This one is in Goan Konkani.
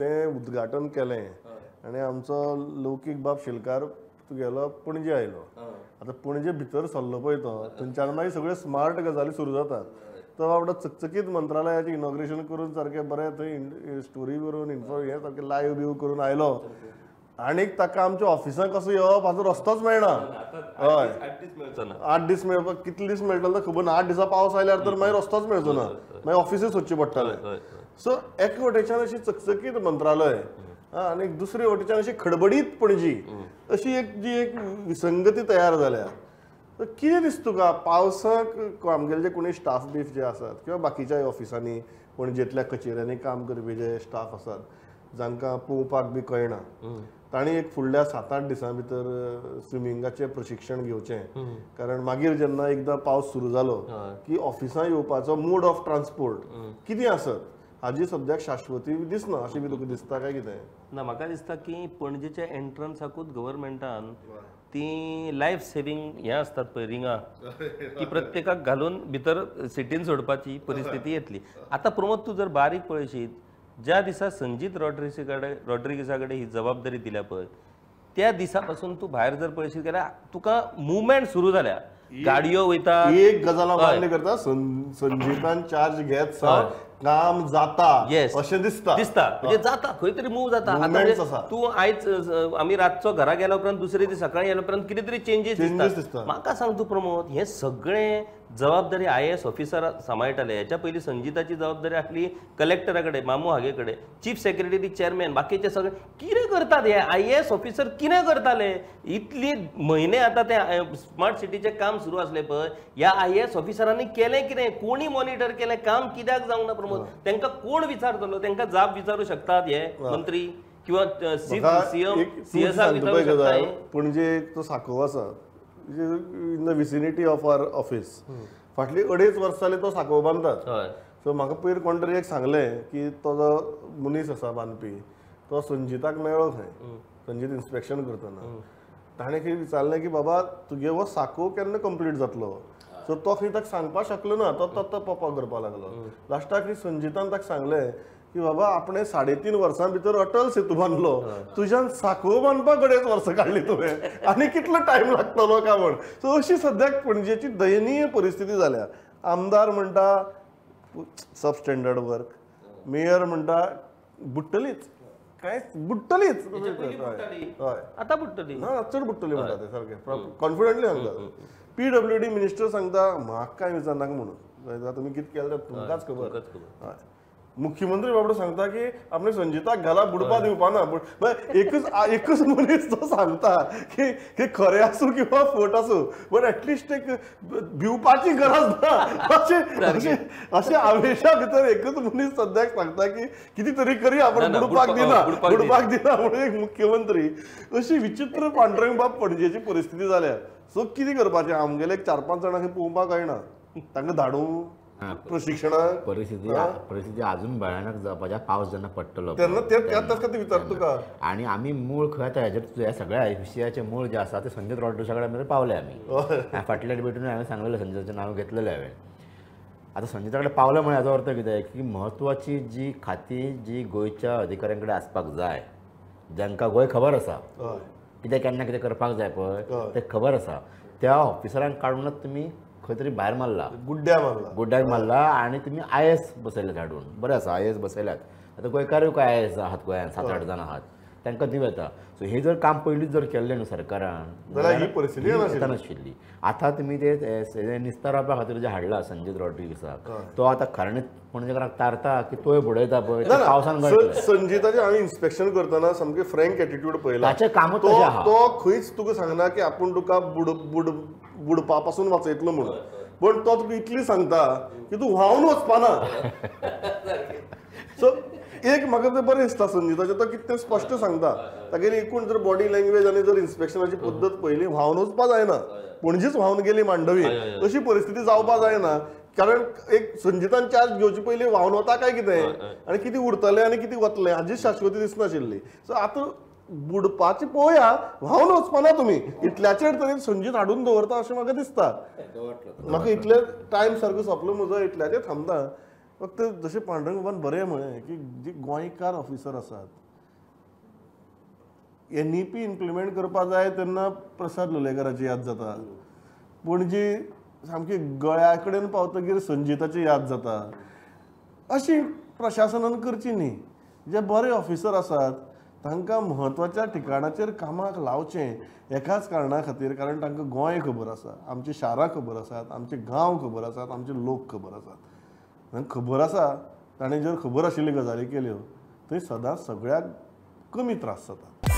तें उद्घाटन केलें आनी आमचो लौकीक बाब शेलकार तुगेलो पणजे आयलो. आतां पणजे भितर सरलो पळय तो, थंयच्यान मागीर सगळ्यो स्मार्ट गजाली सुरू जातात. तो बाबडो चकचकीत मंत्रालयाचें इनॉग्रेशन करून सारकें बरें थंय स्टोरी बरोवन इन्फो हें सारकें लायव्ह बीव करून आयलो आनीक ताका आमच्या ऑफिसांत कसो येवप हाचो रस्तोच मेळना. हय, 8 दीस मेळपाक कितले दीस मेळटलो खबर ना. 8 दिसां पावस आयल्यार तर मागीर रस्तोच मेळचो ना, मागीर ऑफिसूच वचचें पडटलें. सो एके वटेच्यान अशी चकचकीत मंत्रालय आनी दुसरे वटेच्यान अशी खडबडीत पणजी, अशी एक जी एक विसंगती तयार जाल्या. तर कितें दिसता तुका पावसाक आमगेले जे कोणी स्टाफ बीफ जे आसात किंवा बाकीच्या ऑफिसांनी पणजेंतल्या कचेऱ्यांनी काम करपी जे स्टाफ आसात जांकां पोवपाक बी कळना, तांणी एक फुडल्या 7-8 दिसां भितर स्विमिंगाचें प्रशिक्षण घेवचें. कारण मागीर जेन्ना एकदां पावस सुरू जालो की ऑफिसां येवपाचो मोड ऑफ ट्रान्सपोर्ट कितें आसत हाजी सद्याक शाश्वती दिसना. अशें बी तुका दिसता काय कितें? ना, म्हाका दिसता की पणजेच्या एंट्रन्साकूच गव्हर्मेंटान ती लायफ सेविंग हें आसतात पळय रिंगां, ती प्रत्येकाक घालून भितर सिटीन सोडपाची परिस्थिती येतली. आतां प्रमोद तूं जर बारीक पळयशीत, ज्या दिसा संजीत रॉड्रिगीसा कडेन ही जबाबदारी दिल्या पळय त्या दिसा पासून तूं भायर जर पळयशीत जाल्यार तुका मुवमेंट सुरू जाल्या, गाडयो वयता. एक गजाल मान्य करता, संजीतान चार्ज घेत सावन काम जाता अशें दिसता, दिसता म्हणजे जाता, खंय तरी मूव जाता. आतां तूं आयज आमी रातचो घरा गेल्या उपरांत दुसरे दीस सकाळी गेल्या उपरांत कितें तरी चेंजीस दिसता. म्हाका सांग तूं प्रमोद, हें सगळें जबाबदारी IAS officer सांबाळटाले. हेच्या पयलीं संजीताची जबाबदारी आसली कलेक्टरा कडेन, मामू हागे कडेन, चीफ सेक्रेटरी, चेअरमॅन, बाकीचे सगळे कितें करतात हे IAS officer कितें करताले? इतली म्हयने आतां ते स्मार्ट सिटीचें काम सुरू आसलें पळय, ह्या IAS ऑफिसरांनी केलें कितें? कोणी मॉनिटर केलें? काम कित्याक जावंक ना प्रमोद? तांकां कोण विचारतलो? तांकां जाप विचारू शकतात हे मंत्री किंवा सीएम सीएसआर विचारू शकता? पणजे तो साकोव आसा in the vicinity of our office, फाटली 2.5 वर्सां जाली तो साकोव बांदतात. सो म्हाका पयर कोण तरी एक सांगलें की तो जो मनीस आसा बांदपी तो संजीताक मेळ्ळो खंय, संजीत इन्स्पेक्शन करतना ताणें खंय विचारलें की बाबा तुगे हो साकोव केन्ना कंप्लीट जातलो? सो तो खंय ताका सांगपाक शकलो ना, तो तो पप्पा करपाक लागलो. लास्टाक खंय संजीतान ताका सांगलें की बाबा आपणे 3.5 वर्सां भितर अटल सेतू बांदलो, तुज्यान साकोव बांदपाक 2.5 वर्सां काडली तुवें, आनी कितलो टायम लागतलो काय म्हण. सो अशी सद्याक पणजेची दयनीय परिस्थिती जाल्या. आमदार म्हणटा सब स्टँडर्ड वर्क, मेयर म्हणटा बुडटलीच, कांयच बुडटलीच, हय आतां बुडटली ना, चड बुडटली म्हणटा ते सारकें कॉन्फिडंटली सांगता. PWD minister सांगता म्हाका कांय विचारनाका म्हणून, तुमी कितें केलें तुमकांच खबर. हय, मुख्यमंत्री बाबडो सांगता की आपणे संजीताक घाला बुडपा दिवपा ना. एकच एकच मनीस तो सांगता की खरें आसूं किंवा फट आसूं बट एटलिस्ट एक भिवपाची गरज ना अशें अशें आवेशा भितर एकच मनीस सद्याक सांगता की कितें तरी करी आपण बुडपाक दिना, बुडपाक दिना म्हणून एक मुख्यमंत्री. अशी विचित्र पांडुरंग बाब पणजेची परिस्थिती जाल्या. सो कितें करपाचें? आमगेले 4-5 जाणांक पळोवपाक कळना, तांकां धाडूं प्रशिक्षणाक? परिस्थिती परिस्थिती अजून भयानक जावपाच्या पावस जेन्ना पडटलो तेन्ना त्याच खातीर विचारता तुका. आनी आमी मूळ खंय आतां हेजेर ह्या सगळ्या विशयाचें मूळ जें आसा तें संजीत रॉड्रिगीसा कडेन आमी पावले. आमी फाटल्या डिबेटून हांवें सांगलेलें, संजीताचें नांव घेतलेलें हांवें. आतां संजीता कडेन पावले म्हळ्यार हाजो अर्थ कितें की म्हत्वाची जी खाती जी गोंयच्या अधिकाऱ्यां कडेन आसपाक जाय, जांकां गोंय खबर आसा कितें केन्ना कितें करपाक जाय पळय तें खबर आसा, त्या ऑफिसरांक काडूनच तुमी खंय तरी भायर मारला, गुड्ड्या मारला, गुड्ड्याक मारला आनी तुमी IAS बसयल्यात हाडून. बरें आसा, IAS बसयल्यात. आतां गोंयकारूय काय IAS आहात गोंयांत, 7-8 जाणां आहात, तांकां दिवं येता. सो हें जर काम पयलींच जर केल्लें न्हू सरकारान जाल्यार ही परिस्थिती येनाशिल्ली. आतां तुमी ते निस्तारपा खातीर जे हाडला संजीत रॉड्रिगीसाक, तो आतां खऱ्यांनीच पणजेकारांक तारता की तोय बुडयता पळय पावसान. संजीताचें हांवें इन्स्पेक्शन करतना सामकें फ्रँक एटिट्यूड पळयला, ताचें कामूच तशें आहा. तो खंयच तुका सांगना की आपूण तुका बुड बुड बुडपा पासून वाचयतलो म्हणून, पण तो तुका इतली सांगता की तूं व्हांवन वचपाना. सो एक म्हाका तें बरें दिसता संजीताचें, तो कितें स्पश्ट सांगता. तागेली एकूण जर बॉडी लँग्वेज आनी जर इन्स्पेक्शनाची पद्दत पळयली, व्हांवन वचपा जायना, पणजीच व्हांवन गेली मांडवी अशी परिस्थिती जावपा जायना. कारण एक संजीतान चार्ज घेवचे पयलीं व्हांवन वता काय कितें आनी कितें उरतलें आनी कितें वतलें हाजी शाश्वती दिसनाशिल्ली. सो आतां बुडपाची पळोवया, व्हांवन वचपाना तुमी, इतल्याचेर तरी संजीत हाडून दवरता अशें म्हाका दिसता. म्हाका इतले टायम सारको सोंपलो म्हजो, इतल्याचेर थांबता. फक्त जशें पांडुरंग बाबान बरें म्हळें की जे गोंयकार ऑफिसर आसात NEP implement करपा जाय तेन्ना प्रसाद लोलयेकराची याद जाता, पणजी सामकी गळ्या कडेन पावतकीर संजिताची याद जाता. अशी प्रशासनान करची न्ही. जे बरे ऑफिसर आसात तांकां म्हत्वाच्या ठिकाणाचेर कामाक लावचें एकाच कारणा खातीर, कारण तांकां गोंय खबर आसा, आमची शारां खबर आसात, आमचे गांव खबर आसात, आमचे लोक खबर आसात. तांकां खबर आसा, ताणें जर खबर आशिल्ली गजाली केल्यो थंय सदांच सगळ्याक कमी त्रास जाता.